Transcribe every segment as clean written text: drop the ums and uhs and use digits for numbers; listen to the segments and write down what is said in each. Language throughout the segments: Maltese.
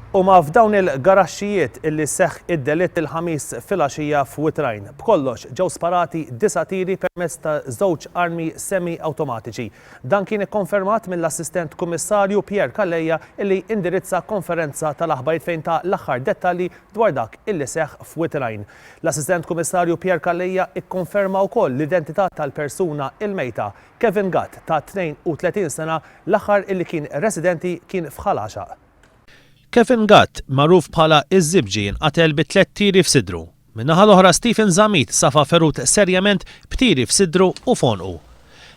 Huma f'dawn il-garaxxijiet illi seħħ id-delitt il-Ħamis filgħaxija f'Wied Rajn. B'kollox ġew sparati disa' tiri permezz ta' żewġ armi semi-awtomatiċi. Dan kien ikkonfermat mill-Assistent Kummissarju Pierre Calleja illi indirizza konferenza tal-aħbarijiet fejn ta l-aħħar dettalji dwar dak illi seħħ f'Wied Rajn. L-Assistent Kummissarju Pierre Calleja ikkonferma wkoll l-identità tal-persuna il-mejta, Kevin Gatt ta' 32 sena, l-aħħar illi kien residenti kien f'Ħal Għaxaq. Kevin Gatt, magħruf bħala Iż-Żibġi inqatel bi tlett tiri f'sidru. Min-naħa l-oħra Stephen Zammit safa ferut serjament b'tiri f'sidru u f'għonqu.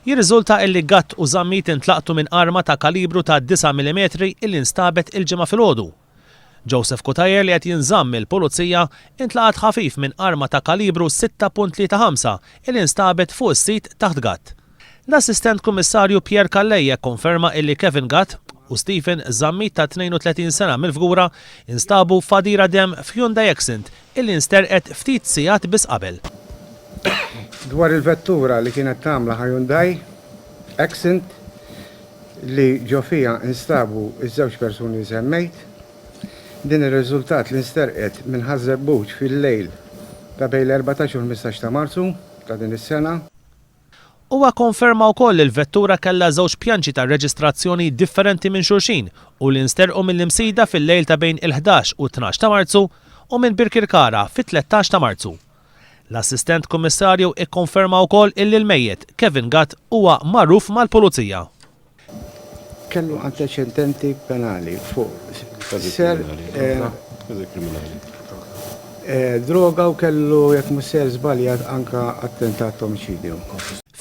Jirriżulta illi Gatt u Zammit intlaqtu minn arma ta' kalibru ta' disa' millimetri illi nstabet il-Ġimgħa filgħodu. Joseph Cutajar li qed jinżamm mill-Pulizija intlaqat ħafif minn arma ta' kalibru 6.35 illi nstabet fuq is-sit taħt Gatt. L-Assistent Kummissarju Pierre Calleja kkonferma illi Kevin Gatt u Stephen Zammit ta' 32 sena mill-Fgura instabu f'għadira demm f'Hyundai Accent illi nsterqet ftit sigħat biss qabel. Dwar il-vettura li kienet tagħmla Hyundai Accent li ġo fiha instabu ż-żewġ persuni li semmejt, din irriżultat li nsterqet minn Ħaż-Żebbuġ fil-lejl ta' bejn l-14 u l-15 ta' Marzu ta' din is-sena. Huwa kkonferma wkoll li l-vettura kellha żewġ pjanċi ta' reġistrazzjoni differenti minn xulxin u li nsterqu mill-Imsida fil-lejl ta' bejn il-11 u t-12 ta' Marzu u minn Birkirkara fit-13 ta' Marzu. L-Assistent Kummissarju kkonferma wkoll illi l-mejjet, Kevin Gatt, huwa magħruf mal-Pulizija. Kellu anteċedenti penali fuq serq droga u kellu jekk mhux sejjer żbaljat anke attentat ta' omiċidju.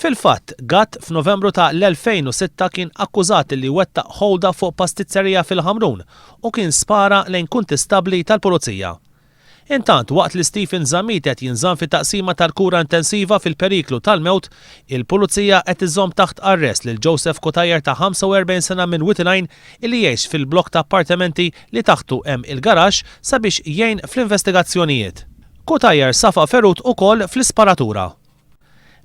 Fil-fatt, Gatt f'Novembru ta' l-2006 kien akkużat li wettaq hold-up fuq pastizzerija fil-Ħamrun u kien spara lejn kuntistabbli tal-Pulizija. Intant, waqt li Stephen Zammit qed jinżamm fit-taqsima tal-kura intensiva fil-periklu tal-mewt, il-Pulizija qed iżżomm taħt arrest lil Joseph Cutajar ta' 45 sena minn Wied il-Għajn illi jgħix fil-blokk ta' appartamenti li taħtu hemm il-garaxx sabiex jgħin fl-investigazzjonijiet. Cutajar safa ferut ukoll fl-isparatura.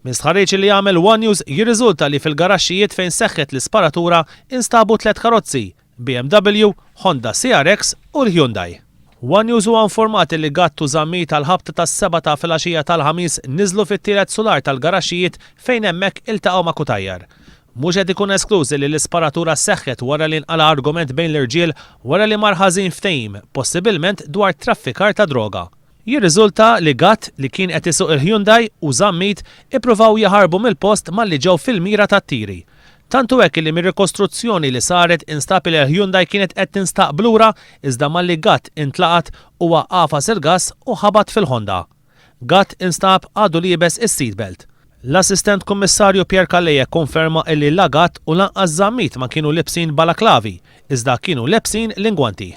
Minn stħarriġ li għamel one News jirriżulta li fil-garaxxijiet fejn seħħet l-isparatura instabu tlett karozzi, BMW, Honda CRX u l-Hyundai. One News huwa informat li Gatt u Zammit għall-ħabta tas-sebgħa ta' filgħaxija tal-Ħamis niżlu fit-tielet sular tal-garaxxijiet fejn hemmhekk iltaqgħu ma' Cutajar. Mhux qed ikun eskluż li l-isparatura seħħet wara li nqala' argument bejn l-irġiel wara li mar ħażin ftehim, possibilment dwar traffikar ta' droga. Jirriżulta li Gatt, li kien qed isuq il-Hyundai, u Zammit ippruvaw jaħarbu mill-post malli ġew fil-mira tat-tiri. Tant hu hekk li mir-rikostruzzjoni li saret instab li l-Hyundai kienet qed tinstaq b'lura iżda malli Gatt intlaqat huwa għafas il-gass u ħabat fil-Honda. Gatt instab għadu liebes is-seat belt. L-Assistent Kummissarju Pierre Calleja kkonferma illi la Gatt u lanqas Zammit ma kienu libsin balaklavi iżda kienu lebsin l-ingwanti.